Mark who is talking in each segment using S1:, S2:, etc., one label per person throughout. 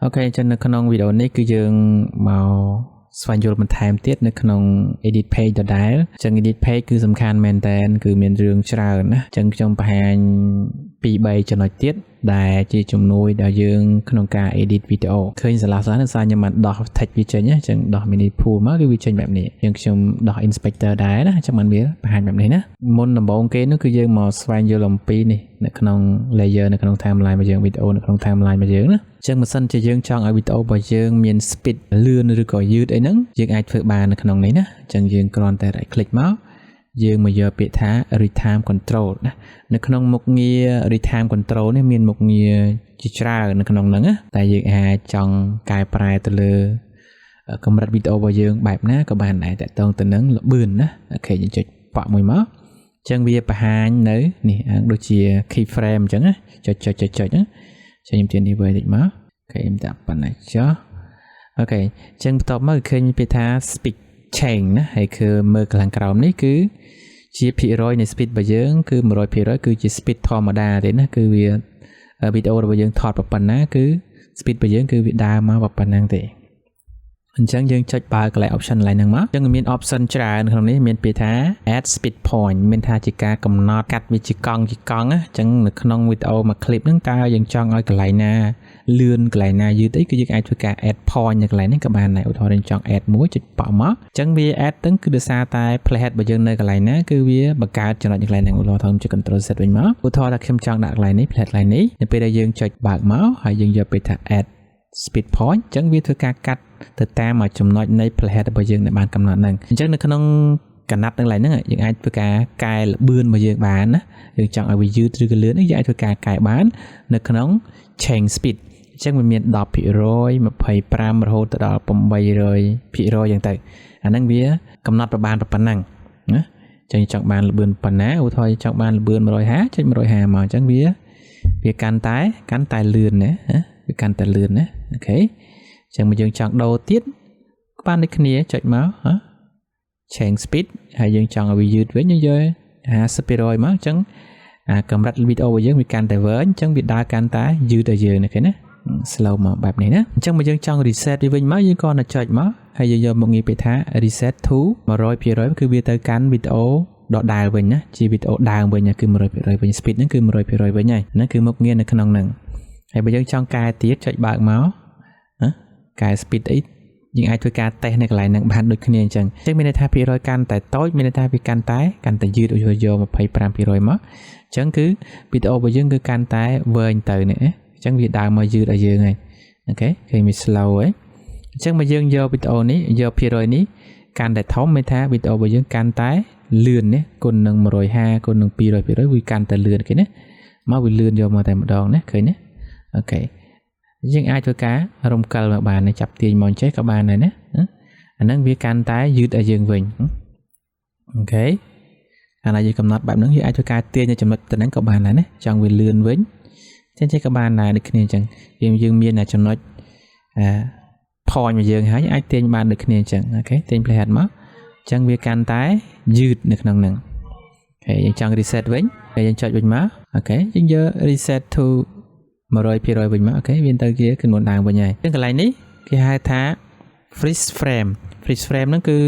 S1: OK អញ្ចឹងនៅក្នុងវីដេអូនេះគឺយើងមកស្វែងយល់បន្ថែមទៀតនៅក្នុង edit page ដដែលអញ្ចឹង edit page គឺសំខាន់មែនតើគឺមានរឿងច្រើនណាអញ្ចឹងខ្ញុំបង្ហាញ2 3ចំណុចទៀតដែលជាជំនួយដល់យើងក្នុងការ edit វីដេអូឃើញសាឡាសានឹងសារខ្ញុំបានដោះ text វាចេញអញ្ចឹងដោះ mini tool មកគឺវាចេញបែបនេះអញ្ចឹងខ្ញុំដោះ inspector ដែរណាអញ្ចឹងបានវាបង្ហាញបែបនេះណាមុនដំបូងគេនោះគឺយើងមកស្វែងយល់អំពីនេះនៅក្នុង layer នៅក្នុង timeline របស់យើងវីដេអូនៅក្នុង timeline របស់យើងណាអញ្ចឹងបើសិនជាយើងចង់ឲ្យវីដេអូរបស់យើងមាន speed លឿនឬក៏យឺតអីហ្នឹងយើងអាចធ្វើបាននៅក្នុងនេះណាអញ្ចឹងយើងគ្រាន់តែ right click មកយើងមកយកពាក្យថា retime control ណានៅក្នុងមុខងារ retime control នេះមានមុខងារជាច្រើននៅក្នុងហ្នឹងណាតែយើងអាចចង់កែប្រែទៅលើកម្រិតវីដេអូរបស់យើងបែបណាក៏បានដែរតកតងទៅនឹងល្បឿនណាOK យើងចុចប៉ក់មួយមកអញ្ចឹងវាបង្ហាញនៅនេះដូចជា key frame អញ្ចឹងណាចុចចុចចុចចុចណាចឹងខ្ញុំទាញនេះវិញតិចមក OK ខ្ញុំដាក់ប៉ុណ្ណេះចុះOK អញ្ចឹងបន្ទាប់មកឃើញពាក្យថា speed change ណាហើយគឺមើលកន្លងក្រោមនេះគឺជាភាគរយនៃ speed របស់យើងគឺ100%គឺជា speed ធម្មតាទេណាគឺវាវីដេអូរបស់យើងថតប៉ុណ្ណាគឺ speed របស់យើងគឺវាដើរមកប៉ុណ្ណឹងទេអញ្ចឹងយើងចុចបើកកន្លែង option កន្លែងហ្នឹងមកអញ្ចឹងមាន option ច្រើនក្នុងនេះមានពាក្យថា add speed point មានថាជាការកំណត់កាត់វាជាកង់ជាកង់ណាអញ្ចឹងនៅក្នុងវីដេអូមួយ clip ហ្នឹងតើយើងចង់ឲ្យកន្លែងណាលឿនកន្លែងណាយឺតអីគឺយើងអាចធ្វើការ add point នៅកន្លែងនេះក៏បានដែរឧទាហរណ៍យើងចង់ add មួយចុចប៉ក់មកអញ្ចឹងវា add ទៅគឺដោយសារតែ playhead របស់យើងនៅកន្លែងណាគឺវាបង្កើតចំណុចនៅកន្លែងហ្នឹងឧទាហរណ៍ថាខ្ញុំចុច control Z វិញមកឧទាហរណ៍ថាខ្ញុំចង់ដាក់កន្លែងនេះ playhead កន្លែងនេះនៅពេលដែលយើងចុចបើកមកហើយយើងយកពាក្យថា add speed point អញ្ចឹងវាធ្វើការកាត់ទៅតាមមួយចំណុចនៃ playhead របស់យើងដែលបានកំណត់ហ្នឹងអញ្ចឹងនៅក្នុងកណាត់ទាំងឡាយហ្នឹងយើងអាចធ្វើការកែល្បឿនរបស់យើងបានណាយើងចង់ឲ្យវាយឺតឬក៏លឿនយើងអាចធ្វើការកែបាននៅក្នុង change speed អញ្ចឹងវាមាន10% 25រហូតទៅដល់800%អញ្ចឹងទៅអាហ្នឹងវាកំណត់ប្របានប៉ុណ្ណឹងណាចឹងចង់បានល្បឿនប៉ុណ្ណាឧទាហរណ៍ចង់បានល្បឿន150ចុច150មកអញ្ចឹងវាវាកាន់តែកាន់តែលឿនណាវាកាន់តែលឿនណាOK អញ្ចឹងមកយើងចង់ដូរទៀតបានដូចគ្នាចុចមកហ៎ change speed ហើយយើងចង់ឲ្យវាយឺតវិញយើងយក50%មកអញ្ចឹងអាកម្រិតវីដេអូរបស់យើងវាកាន់តែវែងអញ្ចឹងវាដើរកាន់តែយឺតឲ្យយើងណាឃើញណា slow មកបែបនេះណាអញ្ចឹងបើយើងចង់ reset វាវិញមកយើងគ្រាន់តែចុចមកហើយយើងយកមុខងារពាក្យថា reset to 100%គឺវាទៅកាន់វីដេអូដដែលវិញណាជាវីដេអូដើមវិញគឺ100%វិញ speed ហ្នឹងគឺ100%វិញហើយហ្នឹងគឺមុខងារនៅក្នុងហ្នឹងហើយបើយើងចង់កែទៀតចុចបើកមកណាកែ speed អីយើងអាចធ្វើការតេស្តនៅកន្លែងហ្នឹងបានដូចគ្នាអញ្ចឹងអញ្ចឹងមានន័យថាភាគរយកាន់តែតូចមានន័យថាវាកាន់តែកាន់តែយឺតយក25%មកអញ្ចឹងគឺវីដេអូរបស់យើងគឺកាន់តែវែងទៅនេះអញ្ចឹងវាដើរមកយឺតឲ្យយើងហើយ OK ឃើញវា slow ហើយអញ្ចឹងបើយើងយកវីដេអូនេះយកភាគរយនេះកាន់តែធំមានថាវីដេអូរបស់យើងកាន់តែលឿនណាគុណនឹង150គុណនឹង200%វាកាន់តែលឿនគេណាមកវាលឿនយកមកតែម្ដងណាឃើញណាOK យើងអាចធ្វើការរំកិលមកបានចាប់ទាញមកចេះក៏បានដែរណាអាហ្នឹងវាកាន់តែយឺតឲ្យយើងវិញ OK កាលណាយើងកំណត់បែបហ្នឹងយើងអាចធ្វើការទាញនៅចំណុចទៅហ្នឹងក៏បានដែរណាចង់វាលឿនវិញចឹងចេះក៏បានដែរដូចគ្នាអញ្ចឹងយើងយើងមានចំណុចអា point របស់យើងហើយអាចទាញបានដូចគ្នាអញ្ចឹង OK ទាញ playhead មកអញ្ចឹងវាកាន់តែយឺតនៅក្នុងហ្នឹង OK យើងចង់ reset វិញហើយយើងចុចវិញមក OK យើងយក reset to 100%វិញមក OK វាទៅជាចំនួនដើមវិញហើយអញ្ចឹងកន្លែងនេះគេហៅថា freeze frame freeze frame ហ្នឹងគឺ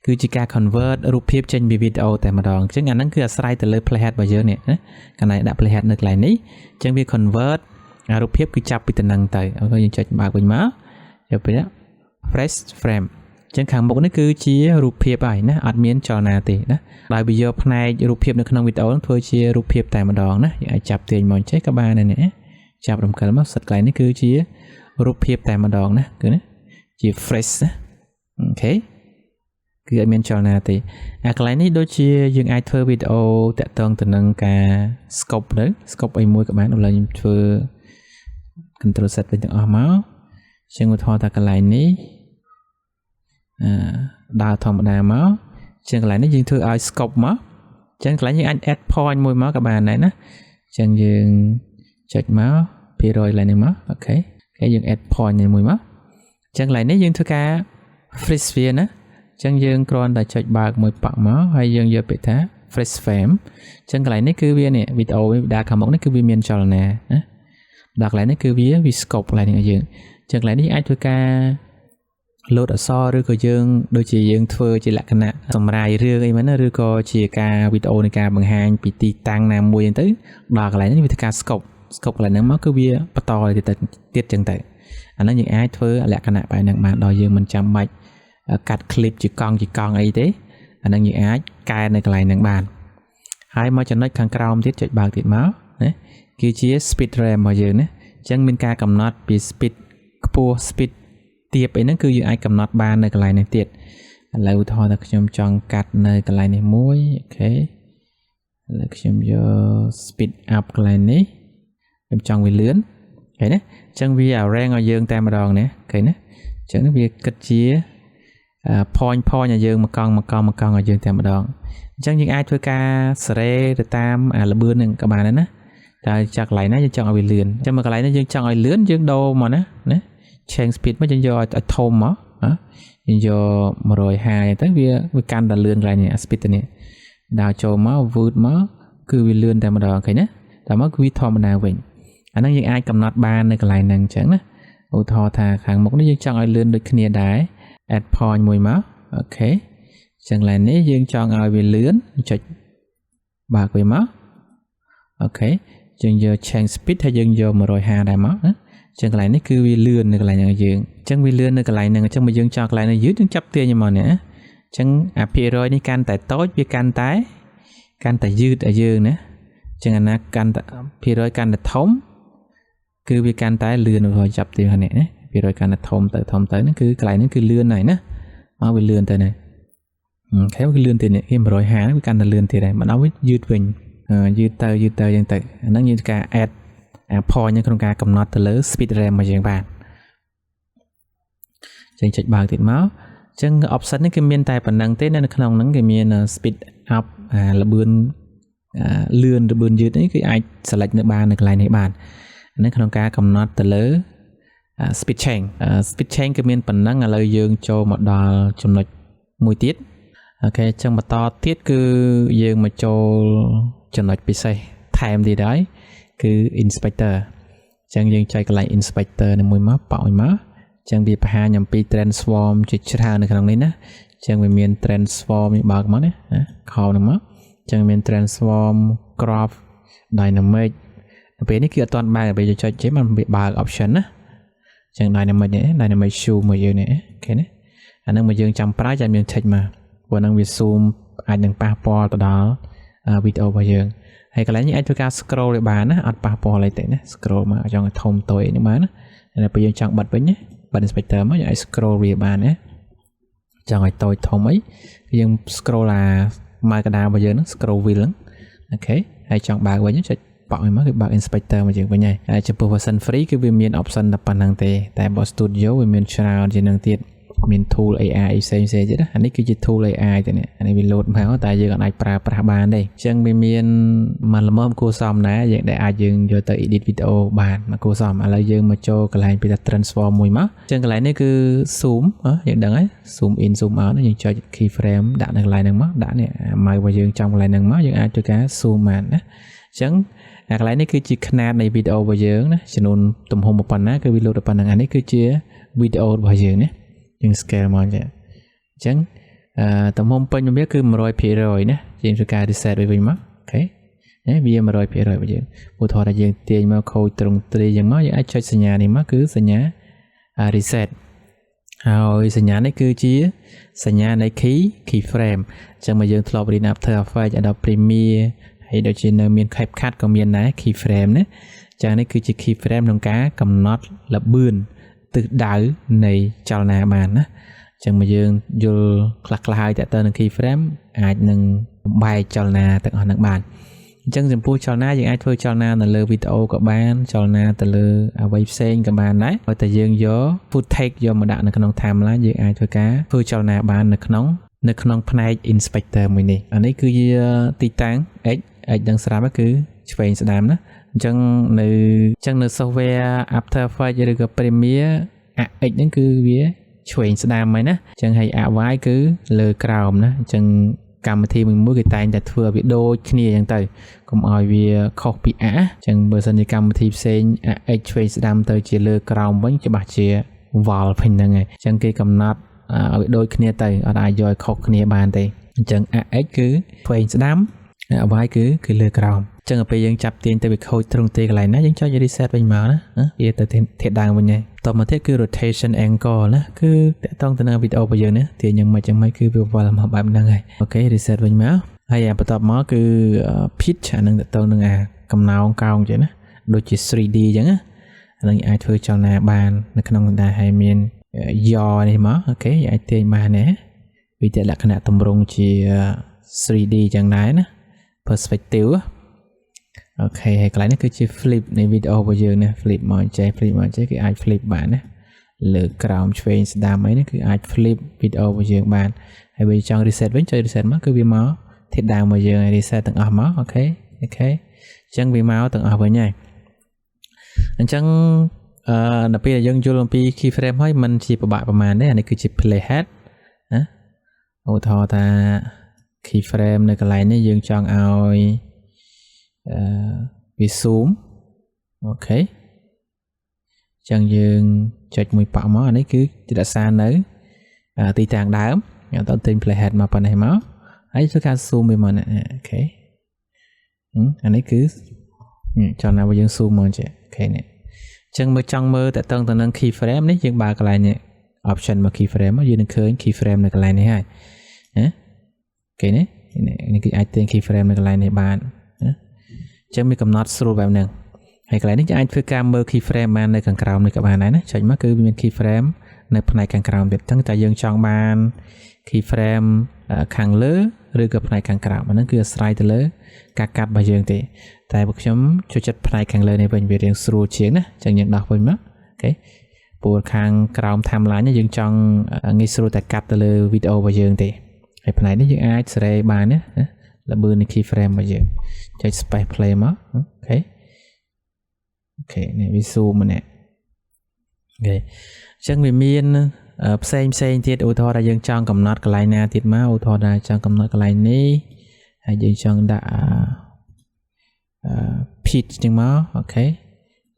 S1: គឺជាការ convert រូបភាពចេញពីវីដេអូតែម្ដងអញ្ចឹងអាហ្នឹងគឺអាស្រ័យទៅលើ playhead របស់យើងនេះណាកន្លែងដាក់ playhead នៅកន្លែងនេះអញ្ចឹងវា convert អារូបភាពគឺចាប់ពីតំណឹងទៅOK យើងចុចបើកវិញមកយកពេល freeze frame អញ្ចឹងខាងមុខនេះគឺជារូបភាពហើយណាអត់មានចលនាទេណាដោយវាយកផ្នែករូបភាពនៅក្នុងវីដេអូនឹងធ្វើជារូបភាពតែម្ដងណាយើងអាចចាប់ទាញមកចេះក៏បានដែរនេះចាប់រំកិលមកសិតកន្លែងនេះគឺជារូបភាពតែម្ដងណាគឺណាជា freeze ណាOK គឺអត់មានចលនាទេអាកន្លែងនេះដូចជាយើងអាចធ្វើវីដេអូតាក់ទងទៅនឹងការ scope ទៅ scope អីមួយក៏បានឥឡូវខ្ញុំធ្វើ control Z វិញទាំងអស់មកជាងឧទាហរណ៍ថាកន្លែងនេះអឺដើរធម្មតាមកជាងកន្លែងនេះយើងធ្វើឲ្យ scope មកអញ្ចឹងកន្លែងយើងអាច add point មួយមកក៏បានដែរណាអញ្ចឹងយើងចុចមកភាគរយកន្លែងនេះមក OK គេយើង add point នេះមួយមកអញ្ចឹងកន្លែងនេះយើងធ្វើការ freeze វាណាអញ្ចឹងយើងគ្រាន់តែចុចបើកមួយប៉ក់មកហើយយើងយកពាក្យថា freeze frame អញ្ចឹងកន្លែងនេះគឺវានេះវីដេអូវាដើរខាងមុខនេះគឺវាមានចលនាណា ដល់កន្លែងនេះគឺវា scope កន្លែងនេះឲ្យយើងអញ្ចឹងកន្លែងនេះអាចធ្វើការលោតអក្សរឬក៏យើងដូចជាយើងធ្វើជាលក្ខណៈសម្រាយរឿងអីមែនណាឬក៏ជាការវីដេអូនៃការបង្ហាញពីទីតាំងណាមួយហ្នឹងទៅដល់កន្លែងនេះវាធ្វើការ scope កន្លែងហ្នឹងមកគឺវាបន្តទៅទៀតចឹងទៅអាហ្នឹងយើងអាចធ្វើលក្ខណៈបែបហ្នឹងបានដល់យើងមិនចាំបាច់កាត់ clip ជាកង់ជាកង់អីទេអាហ្នឹងយើងអាចកែនៅកន្លែងហ្នឹងបានហើយមកចំណុចខាងក្រោមទៀតចុចបើកទៀតមកណាគឺជា speed ramp របស់យើងណាអញ្ចឹងមានការកំណត់ពី speed ខ្ពស់ speed ទាបអីហ្នឹងគឺយើងអាចកំណត់បាននៅកន្លែងនេះទៀតឥឡូវឧទាហរណ៍ថាខ្ញុំចង់កាត់នៅកន្លែងនេះមួយ OK ឥឡូវខ្ញុំយក speed up កន្លែងនេះខ្ញុំចង់វាលឿនឃើញទេអញ្ចឹងវា arrange ឲ្យយើងតែម្ដងណាឃើញទេអញ្ចឹងវាគិតជា point ឲ្យយើងមកកង់មកកង់មកកង់ឲ្យយើងតែម្ដងអញ្ចឹងយើងអាចធ្វើការសេរីទៅតាមអាលបឿននឹងក៏បានដែរណាតែចាក់កន្លែងណាយើងចង់ឲ្យវាលឿនអញ្ចឹងមកកន្លែងនេះយើងចង់ឲ្យលឿនយើងដូរមកណាណា change speed មកយើងយកឲ្យធំមកណាយើងយក150ទៅវាវាកាន់តែលឿនកន្លែងនេះ speed ទៅនេះដើរចូលមកវឺតមកគឺវាលឿនតែម្ដងឃើញណាតែមកគឺវាធម្មតាវិញអាហ្នឹងយើងអាចកំណត់បាននៅកន្លែងហ្នឹងអញ្ចឹងណាឧទាហរណ៍ថាខាងមុខនេះយើងចង់ឲ្យលឿនដូចគ្នាដែរ add point មួយមក OK ចឹងកន្លែងនេះយើងចង់ឲ្យវាលឿនចុចបើកវាមក OK យើងយក change speed ហើយយើងយក150ដែរមកណាចឹងកន្លែងនេះគឺវាលឿននៅកន្លែងហ្នឹងយើងអញ្ចឹងវាលឿននៅកន្លែងហ្នឹងអញ្ចឹងបើយើងចង់កន្លែងនេះយឺតយើងចាប់ទាញមកនេះណាអញ្ចឹងអាភាគរយនេះកាន់តែតូចវាកាន់តែកាន់តែយឺតឲ្យយើងណាអញ្ចឹងអាណាកាន់តែភាគរយកាន់តែធំគឺវាកាន់តែលឿនរហូតចាប់ទាញនេះណាភាគរយកាន់តែធំទៅធំទៅហ្នឹងគឺកន្លែងហ្នឹងគឺលឿនហើយណាមកវាលឿនទៅណា OK វាលឿនទៀតនេះគេ150វាកាន់តែលឿនទៀតហើយមកដល់វាយឺតវិញយឺតទៅយឺតទៅអញ្ចឹងទៅអាហ្នឹងយើងការ add អា point ក្នុងការកំណត់ទៅលើ speed ramp របស់យើងបានចឹងចុចបើកទៀតមកចឹង option នេះគឺមានតែប៉ុណ្្នឹងទេនៅក្នុងហ្នឹងគេមាន speed up អាលបឿនលឿនលបឿនយឺតនេះគឺអាច select នៅបាននៅកន្លែងនេះបានហ្នឹងក្នុងការកំណត់ទៅលើ speed change speed change គឺមានប៉ុណ្ណឹងឥឡូវយើងចូលមកដល់ចំណុចមួយទៀត OK អញ្ចឹងបន្តទៀតគឺយើងមកចូលចំណុចពិសេសថែមទៀតហើយគឺ inspector អញ្ចឹងយើងចុចកន្លែង inspector នេះមួយមកប៉ោយមកអញ្ចឹងវាបង្ហាញអំពី transform ជាច្រើននៅក្នុងនេះណាអញ្ចឹងវាមាន transform នេះបើកមកណាខោហ្នឹងមកអញ្ចឹងមាន transform crop dynamic ពេលនេះគឺអត់ទាន់បើកពេលយើងចុចចេះมันវាបើក option ណាអញ្ចឹង dynamic នេះ dynamic zoom មកយើងនេះ OK ណាអាហ្នឹងមកយើងចាំប្រើចាំយើង check មកព្រោះហ្នឹងវា zoom អាចនឹងប៉ះពាល់ទៅដល់វីដេអូរបស់យើងហើយកន្លែងនេះអាចធ្វើការ scroll ឲ្យបានណាអត់ប៉ះពាល់អីទេណា scroll មកចង់ឲ្យធំតូចនេះបានណាហើយពេលយើងចង់បិទវិញណាបិទ inspector មកយើងអាច scroll វាបានណាចង់ឲ្យតូចធំអីយើង scroll អាម៉ៅកដារបស់យើងហ្នឹង scroll wheel ហ្នឹង OK ហើយចង់បើកវិញចុចបក់មកគឺបើក inspector មកយើងវិញហើយហើយចំពោះ version free គឺវាមាន option តែប៉ុណ្្នឹងទេតែបើ studio វាមានច្រើនជាងនឹងទៀតមាន tool AI ផ្សេងផ្សេងទៀតណាអានេះគឺជា tool AI ទេនេះអានេះវា load មកតែយើងអាចប្រើប្រាស់បានទេអញ្ចឹងវាមានមួយល្មមគួរសមដែរយើងដែលអាចយើងយកទៅ edit វីដេអូបានមកគួរសមឥឡូវយើងមកចូលកន្លែងពីថា transform មួយមកអញ្ចឹងកន្លែងនេះគឺ zoom យើងដឹងហើយ zoom in zoom out យើងចុច key frame ដាក់នៅកន្លែងហ្នឹងមកដាក់នេះម៉ៅរបស់យើងចំកន្លែងហ្នឹងមកយើងអាចធ្វើការ zoom បានណាអញ្ចឹងអាកន្លែងនេះគឺជាຂະຫນាតនៃវីដេអូរបស់យើងណាចំនួនទំហំប៉ុណ្ណាគឺវាលោតប៉ុណ្ណឹងអានេះគឺជាវីដេអូរបស់យើងណាយើង scale មកអញ្ចឹងអញ្ចឹងអឺទំហំពេញរបស់វាគឺ100%ណាយើងធ្វើការ reset វាវិញមក OK ណាវា100%របស់យើងឧទាហរណ៍ថាយើងទាញមកខូចត្រង់ទ្រីអញ្ចឹងមកយើងអាចចុចសញ្ញានេះមកគឺសញ្ញា reset ហើយសញ្ញានេះគឺជាសញ្ញានៃ key frame អញ្ចឹងមកយើងធ្លាប់រៀន After Effects Adobe Premiere ហើយដូចជានៅមាន CapCut ក៏មានដែរ key frame ណាអញ្ចឹងនេះគឺជា key frame ក្នុងការកំណត់ល្បឿនទិសដៅនៃចលនាបានណាអញ្ចឹងមកយើងយល់ខ្លះខ្លះហើយតើទៅនឹង key frame អាចនឹងបំបែកចលនាទាំងអស់ហ្នឹងបានអញ្ចឹងចំពោះចលនាយើងអាចធ្វើចលនានៅលើវីដេអូក៏បានចលនាទៅលើអ្វីផ្សេងក៏បានដែរបើតែយើងយក footage យកមកដាក់នៅក្នុង timeline យើងអាចធ្វើការធ្វើចលនាបាននៅក្នុងផ្នែក inspector មួយនេះអានេះគឺជាទីតាំង x x ដឹងស្រាប់គឺឆ្វេងស្ដាំណាអញ្ចឹងនៅអញ្ចឹងនៅ software After Effects ឬក៏ Premiere អា x ហ្នឹងគឺវាឆ្វេងស្ដាំហើយណាអញ្ចឹងហើយអា y គឺលើក្រោមណាអញ្ចឹង កម្មវិធីមួយមួយគេតែងតែធ្វើឲ្យវាដូចគ្នាអញ្ចឹងទៅកុំឲ្យវាខុសពីអាអញ្ចឹងបើសិនជាកម្មវិធីផ្សេងអា X ឆ្វេងស្ដាំទៅជាលើក្រោមវិញច្បាស់ជាវល់ពេញហ្នឹងហើយអញ្ចឹងគេកំណត់ឲ្យវាដូចគ្នាទៅអត់អាចយកឲ្យខុសគ្នាបានទេអញ្ចឹង X គឺឆ្វេងស្ដាំ Y គឺលើក្រោមអញ្ចឹងដល់ពេលយើងចាប់ទាញទៅវាខូចទ្រង់ទេកន្លែងណាយើងចុច reset វិញមកណាវាទៅធាតុដើមវិញហើយតមកទៀតគឺ rotation angle ណាគឺតាក់ទងទៅនឹងវីដេអូរបស់យើងនេះទាញយ៉ាងម៉េចយ៉ាងម៉េចគឺវាវល់មកបែបហ្នឹងហើយ OK reset វិញមកហើយអាបន្ទាប់មកគឺ pitch អានឹងតាក់ទងនឹងអាកំណោងកោងចឹងណាដូចជា 3D ចឹងណាអានឹងអាចធ្វើចលនាបាននៅក្នុងដែរហើយមាន yaw នេះមក OK អាចទាញបានណាវាជាលក្ខណៈទម្រង់ជា 3D ចឹងដែរណា perspective OK ហើយកន្លែងនេះគឺជា flip នៃវីដេអូរបស់យើងណា flip មកចេះ flip មកចេះគឺអាច flip បានណាលើក្រោមឆ្វេងស្ដាំអីនេះគឺអាច flip វីដេអូរបស់យើងបានហើយបើចង់ reset វិញចុច reset មកគឺវាមកធាតុដើមរបស់យើងហើយ reset ទាំងអស់មក OK OK អញ្ចឹងវាមកទាំងអស់វិញហើយអញ្ចឹងអឺដល់ពេលដែលយើងយល់អំពី keyframe ហើយมันជាពិបាកប្រហែលទេអានេះគឺជា playhead ណាឧទាហរណ៍ថា keyframe នៅកន្លែងនេះយើងចង់ឲ្យអឺវា zoom OK ចឹងយើងចុចមួយប៉ក់មកអានេះគឺរក្សានៅទីតាំងដើមខ្ញុំតទិញ playhead មកប៉ុណ្ណេះមកហើយធ្វើការ zoom វាមកនេះ OK អានេះគឺចលនារបស់យើង zoom មកចេះ OK នេះអញ្ចឹងមើលចង់មើលតើតឹងទៅនឹង keyframe នេះយើងបើកកន្លែងនេះ option មក keyframe មកយើងនឹងឃើញ keyframe នៅកន្លែងនេះហើយណាគេនេះនេះគឺអាចទាញ keyframe នៅកន្លែងនេះបានណាអញ្ចឹងមានកំណត់ស្រួលបែបហ្នឹងហើយកន្លែងនេះយើងអាចធ្វើការមើល keyframe បាននៅខាងក្រោមនេះក៏បានដែរណាចុចមកគឺវាមាន keyframe នៅផ្នែកខាងក្រោមទៀតអញ្ចឹងតែយើងចង់បាន keyframe ខាងលើឬក៏ផ្នែកខាងក្រោមអាហ្នឹងគឺអាស្រ័យទៅលើការកាត់របស់យើងទេតែបើខ្ញុំចូលចិត្តផ្នែកខាងលើនេះវិញវារៀងស្រួលជាងណាអញ្ចឹងយើងដោះវិញមក OK ព្រោះខាងក្រោម timeline នេះយើងចង់ងាយស្រួលតែកាត់ទៅលើវីដេអូរបស់យើងទេហើយផ្នែកនេះយើងអាចសេរីបានណាល្បឿននៃ keyframe របស់យើងចុច space play មក OK OK នេះវា zoom ម្នាក់ OK អញ្ចឹងវាមានផ្សេងផ្សេងទៀតឧទាហរណ៍ថាយើងចង់កំណត់កន្លែងណាទៀតមកឧទាហរណ៍ថាចង់កំណត់កន្លែងនេះហើយយើងចង់ដាក់អឺ pitch ចឹងមក OK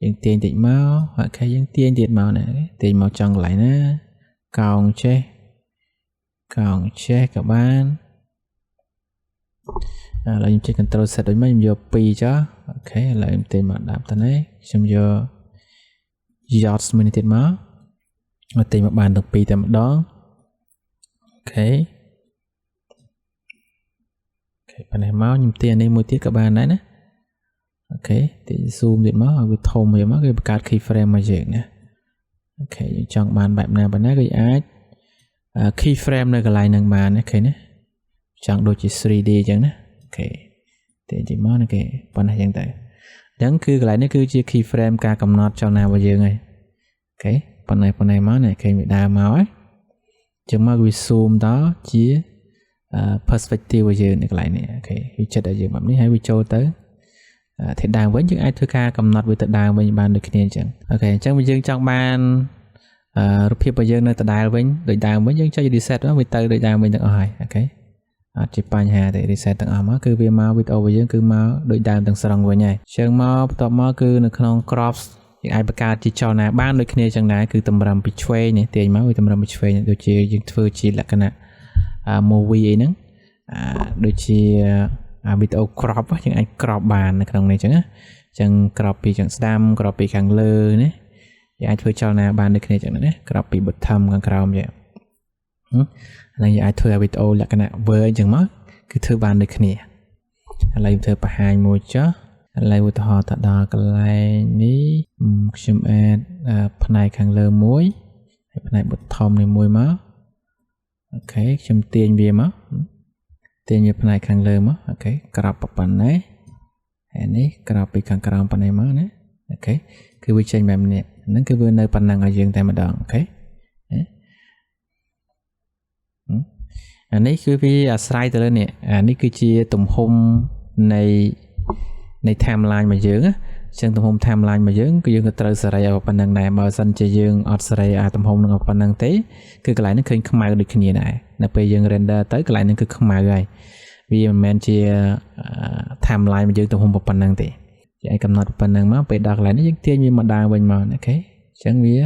S1: យើងទាញតិចមក OK យើងទាញទៀតមកណាទាញមកចង់កន្លែងណាកោងចេះកោងចេះក៏បានឥឡូវខ្ញុំចុច control Z ដូចមកខ្ញុំយក2ចុះ OK ឥឡូវខ្ញុំទាញមកដាក់ទៅនេះខ្ញុំយក yaw មួយនេះទៀតមកមកទាញមកបានទាំងពីរតែម្ដង OK OK ប៉ុណ្ណេះមកខ្ញុំទាញនេះមួយទៀតក៏បានដែរណា OK ទាញ zoom ទៀតមកឲ្យវាធំវាមកគឺបង្កើត keyframe មកយើងណា OK យើងចង់បានបែបណាបែបណាគឺអាច keyframe នៅកន្លែងហ្នឹងបានណាឃើញណាចង់ដូចជា 3D អញ្ចឹងណា OK ទាញទីមកណាគេប៉ុណ្ណេះអញ្ចឹងទៅអញ្ចឹងគឺកន្លែងនេះគឺជា keyframe ការកំណត់ចលនារបស់យើងហើយ OK ប៉ុណ្ណេះប៉ុណ្ណេះមកនេះឃើញវាដើរមកហើយអញ្ចឹងមកវា zoom តជា perspective របស់យើងនៅកន្លែងនេះ OK វាចិត្តឲ្យយើងបែបនេះហើយវាចូលទៅធាតុដើមវិញយើងអាចធ្វើការកំណត់វាទៅដើមវិញបានដូចគ្នាអញ្ចឹង OK អញ្ចឹងបើយើងចង់បានរូបភាពរបស់យើងនៅដដែលវិញដូចដើមវិញយើងចុច reset មកវាទៅដូចដើមវិញទាំងអស់ហើយ OK អត់ជាបញ្ហាទេ reset ទាំងអស់មកគឺវាមកវីដេអូរបស់យើងគឺមកដូចដើមទាំងស្រុងវិញហើយអញ្ចឹងមកបន្ទាប់មកគឺនៅក្នុង crops យើងអាចបង្កើតជាចលនាបានដូចគ្នាចឹងដែរគឺតម្រឹមពីឆ្វេងនេះទាញមកវាតម្រឹមពីឆ្វេងដូចជាយើងធ្វើជាលក្ខណៈ movie អីហ្នឹងអាដូចជាអាវីដេអូ crop យើងអាច crop បាននៅក្នុងនេះចឹងណាចឹង crop ពីខាងស្ដាំ crop ពីខាងលើណាយើងអាចធ្វើចលនាបានដូចគ្នាចឹងណា crop ពី bottom ខាងក្រោមចឹងហ្នឹងយើងអាចធ្វើវីដេអូលក្ខណៈវើអញ្ចឹងមកគឺធ្វើបានដូចគ្នាឥឡូវខ្ញុំធ្វើបង្ហាញមួយចុះឥឡូវឧទាហរណ៍ទៅដល់កន្លែងនេះខ្ញុំ add ផ្នែកខាងលើមួយហើយផ្នែក bottom នេះមួយមក OK ខ្ញុំទាញវាមកទាញវាផ្នែកខាងលើមក OK crop ប៉ុណ្ណេះហើយនេះ crop ពីខាងក្រោមប៉ុណ្ណេះមកណា OK គឺវាចេញបែបនេះហ្នឹងគឺវានៅប៉ុណ្ណឹងឲ្យយើងតែម្ដង OK អានេះគឺវាអាស្រ័យទៅលើនេះអានេះគឺជាទំហំនៃ timeline របស់យើងណា ចឹងទំហំ timeline របស់យើងគឺយើងក៏ត្រូវសេរីឲ្យប៉ុណ្្នឹងដែរបើសិនជាយើងអត់សេរីអាទំហំនឹងប៉ុណ្្នឹងទេគឺកន្លែងហ្នឹងឃើញខ្មៅដូចគ្នាដែរនៅពេលយើង render ទៅកន្លែងហ្នឹងគឺខ្មៅហើយវាមិនមែនជា timeline របស់យើងទំហំប៉ុណ្្នឹងទេយើងអាចកំណត់ប៉ុណ្្នឹងមកពេលដល់កន្លែងនេះយើងទាញវាមកដើមវិញមក OK អញ្ចឹងវា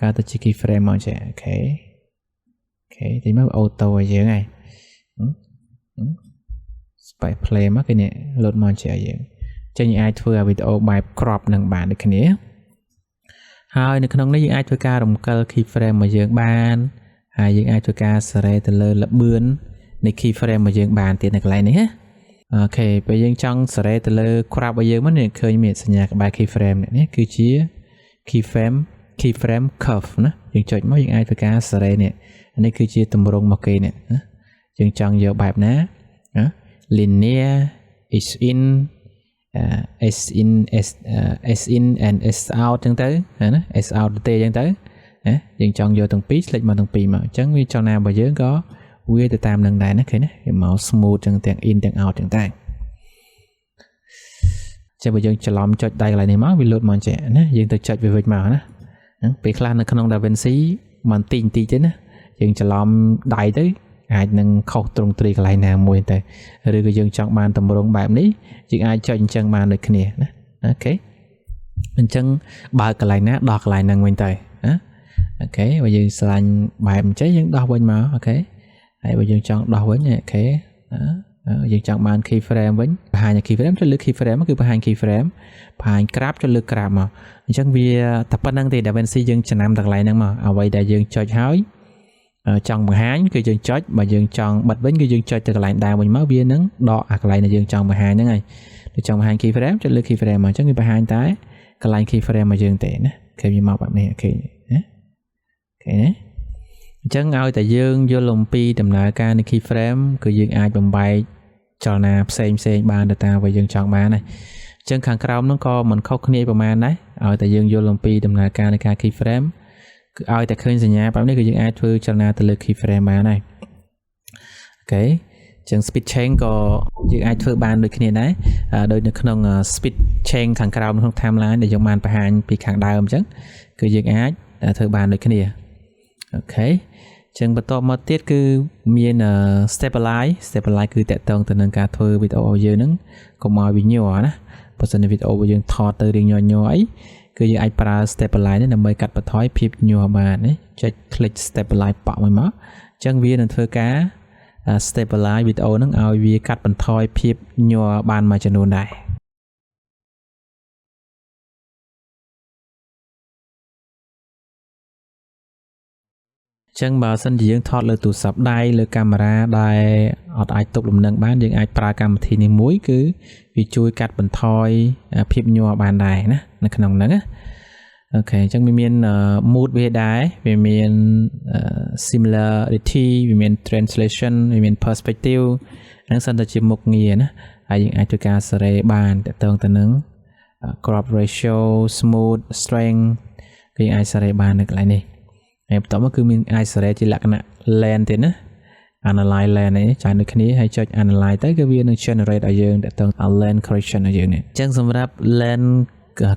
S1: កើតទៅជា key frame មកចេះ OK ទីមក auto ឲ្យយើងហើយ space play មកគេនេះលោតមកជាឲ្យយើងចឹងយើងអាចធ្វើឲ្យវីដេអូបែប crop នឹងបានដូចគ្នាហើយនៅក្នុងនេះយើងអាចធ្វើការរំកិល key frame របស់យើងបានហើយយើងអាចធ្វើការសេរីទៅលើល្បឿននៃ key frame របស់យើងបានទៀតនៅកន្លែងនេះណា OK ពេលយើងចង់សេរីទៅលើ crop របស់យើងមកនេះឃើញមានសញ្ញាក្បែរ key frame នេះគឺជា key frame curve ណាយើងចុចមកយើងអាចធ្វើការសេរីនេះនេះគឺជាទម្រង់មកគេនេះណាយើងចង់យកបែបណាណា linear ease in ease in ease in and ease out ចឹងទៅណា ease out ទេចឹងទៅណាយើងចង់យកទាំងពីរស្លេចមកទាំងពីរមកអញ្ចឹងវាចលនារបស់យើងក៏វាទៅតាមនឹងដែរណាឃើញណាវាមក smooth ចឹងទាំង in ទាំង out ចឹងតែចាំបើយើងច្រឡំចុចដៃកន្លែងនេះមកវាលោតមកចេះណាយើងទៅចុចវាវិញមកណាពេលខ្លះនៅក្នុង DaVinci មិនតិចបន្តិចទេណាយើងច្រឡំដៃទៅអាចនឹងខុសត្រង់ទ្រីកន្លែងណាមួយទៅឬក៏យើងចង់បានតម្រងបែបនេះយើងអាចចុចអញ្ចឹងបានដូចគ្នាណា OK អញ្ចឹងបើកកន្លែងណាដោះកន្លែងហ្នឹងវិញទៅណា OK បើយើងស្លាញ់បែបអញ្ចឹងយើងដោះវិញមក OK ហើយបើយើងចង់ដោះវិញ OK យើងចង់បាន key frame វិញបង្ហាញ key frame ចុចលើ key frame គឺបង្ហាញ key frame បង្ហាញក្រាបចុចលើក្រាបមកអញ្ចឹងវាតែប៉ុណ្្នឹងទេ DaVinci យើងចំណាំតែកន្លែងហ្នឹងមកអ្វីដែលយើងចុចហើយចង់បង្ហាញគឺយើងចុចបើយើងចង់បិទវិញគឺយើងចុចទៅកន្លែងដើមវិញមកវានឹងដកអាកន្លែងដែលយើងចង់បង្ហាញហ្នឹងហើយដូចចង់បង្ហាញ key frame ចុចលើ key frame មកអញ្ចឹងវាបង្ហាញតែកន្លែង key frame មកយើងទេណាគេវាមកបែបនេះ OK ណា OK ណាអញ្ចឹងឲ្យតែយើងយល់អំពីដំណើរការនៃ key frame គឺយើងអាចបំបែកចលនាផ្សេងផ្សេងបានទៅតាមអ្វីយើងចង់បានហើយអញ្ចឹងខាងក្រោមនោះក៏មិនខុសគ្នាប្រហែលដែរឲ្យតែយើងយល់អំពីដំណើរការនៃការ key frame គឺឲ្យតែឃើញសញ្ញាបែបនេះគឺយើងអាចធ្វើចលនាទៅលើ key frame បានហើយ OK ចឹង speed change ក៏យើងអាចធ្វើបានដូចគ្នាដែរដូចនៅក្នុង speed change ខាងក្រោមក្នុង timeline ដែលយើងបានបង្ហាញពីខាងដើមអញ្ចឹងគឺយើងអាចធ្វើបានដូចគ្នា OK ចឹងបន្តមកទៀតគឺមាន stabilize stabilize គឺតាក់ទងទៅនឹងការធ្វើវីដេអូយើងហ្នឹងកុំឲ្យវាញ័រណាបើសិនជាវីដេអូរបស់យើងថតទៅរៀងញ័រញ័រអីគឺយើងអាចប្រើ stabilize នេះដើម្បីកាត់បន្ថយភាពញ័របានណាចុច click stabilize ប៉ក់មួយមកអញ្ចឹងវានឹងធ្វើការ stabilize វីដេអូហ្នឹងឲ្យវាកាត់បន្ថយភាពញ័របានមួយចំនួនដែរចឹងបើសិនជាយើងថតលើទូរស័ព្ទដៃលើកាមេរ៉ាដែលអត់អាចទប់លំនឹងបានយើងអាចប្រើកម្មវិធីនេះមួយគឺវាជួយកាត់បន្ថយភាពញ័របានដែរណានៅក្នុងហ្នឹងណា OK អញ្ចឹងវាមាន mode វាដែរវាមាន similarity វាមាន translation វាមាន perspective ហ្នឹងសិនតែជាមុខងារណាហើយយើងអាចធ្វើការសេរីបានតទៅទៅនឹង crop ratio smooth strength គឺអាចសេរីបាននៅកន្លែងនេះហើយបន្ទាប់មកគឺមានអាចសេរីជាលក្ខណៈ lens ទៀតណា analyze lens នេះចាយដូចគ្នាហើយចុច analyze ទៅគឺវានឹង generate ឲ្យយើងតទៅ lens correction ឲ្យយើងនេះអញ្ចឹងសម្រាប់ lens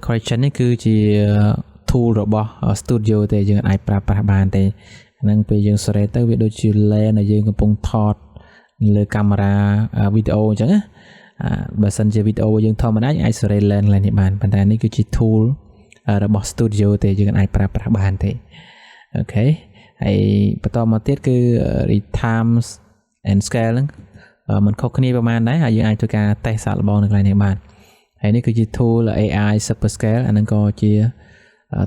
S1: correction នេះគឺជា tool របស់ studio ទេយើងអាចប្រើប្រាស់បានទេហ្នឹងពេលយើងសេរីទៅវាដូចជា lens ដែលយើងកំពុងថតលើកាមេរ៉ាវីដេអូអញ្ចឹងណាបើសិនជាវីដេអូយើងធម្មតាយើងអាចសេរី lens ឡើងនេះបានប៉ុន្តែនេះគឺជា tool របស់ studio ទេយើងអាចប្រើប្រាស់បានទេ OK ហើយបន្តមកទៀតគឺ retime and scale ហ្នឹងมันខុសគ្នាប្រហែលដែរហើយយើងអាចធ្វើការតេស្តសាកល្បងនៅកន្លែងនេះបានហើយនេះគឺជា tool AI super scale អាហ្នឹងក៏ជា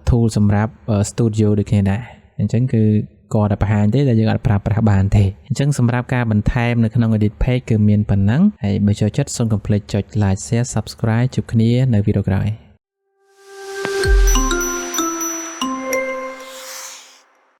S1: tool សម្រាប់ studio ដូចគ្នាដែរអញ្ចឹងគឺក៏តែបង្ហាញទេដែលយើងអាចប្រើប្រាស់បានទេអញ្ចឹងសម្រាប់ការបន្ថែមនៅក្នុង edit page គឺមានប៉ុណ្ណឹងហើយបើចូលចិត្តសូមកុំភ្លេចចុច like share subscribe ជួបគ្នានៅវីដេអូក្រោយ។